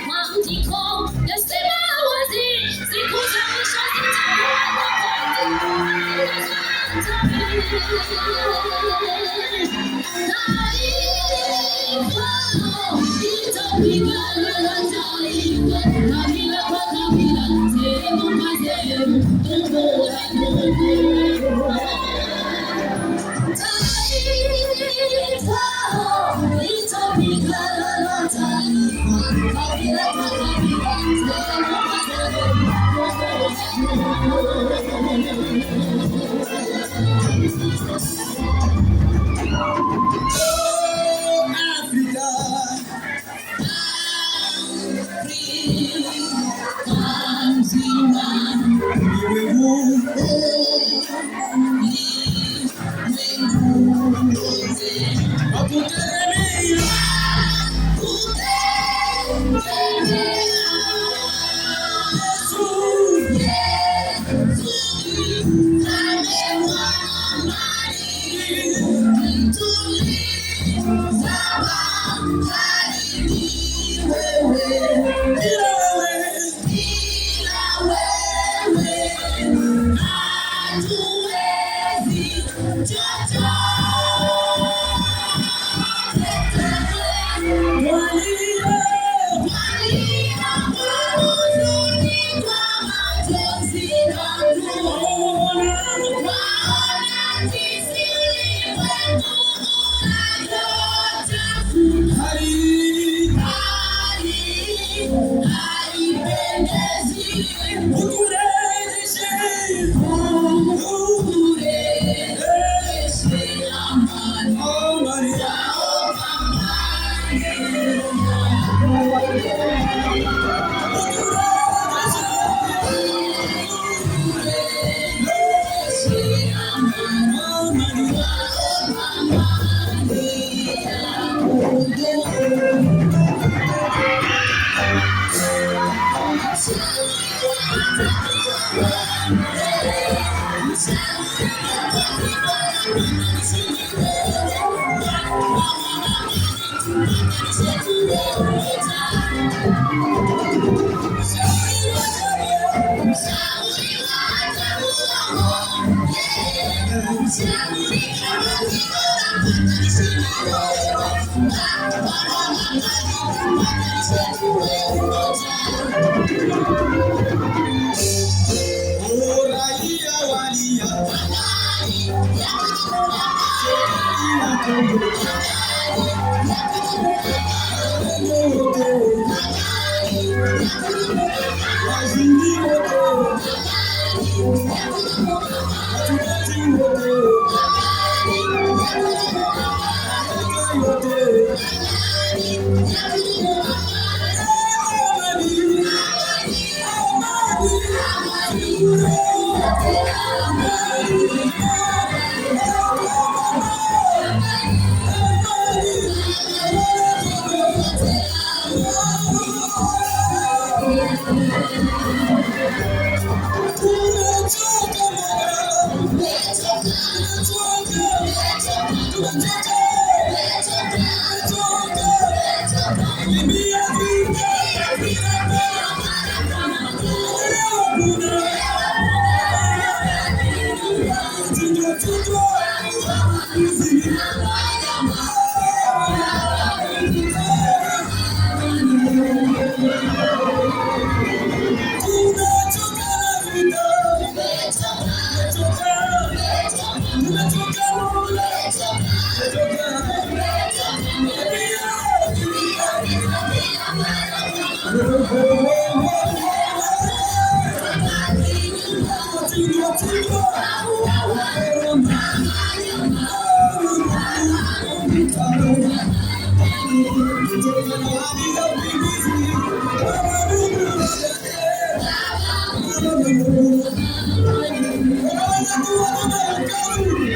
Maandiko yasema wazi, siku za mwisho zitakuwa nyakati za hatari. Taifa itapigana na taifa, kabila kwa kabila, sehemu kwa sehemu, tumbo la Mungu. Taifa itapigana na taifa, kabila kwa kabila, sehemu kwa sehemu, tumbo la Oh, Africa, Afrika nzima. ulimwengu wakutegemea. Yesu, bila wewe twalia. Ona hali uturejeshe, amani. Amani. Oh, raia walia, serikali ya Kongo, wote waziri wote, wachungaji wote, malaika yote, amani, amani, tumechoka bwana, tumechoka, tumechoka, kimbia vita, leo kuna chinjwa chinjwa, tumechoka na vita, tumechoka, tumechoka Mola, tumechoka. Wanaweza tu watoka Bukavu.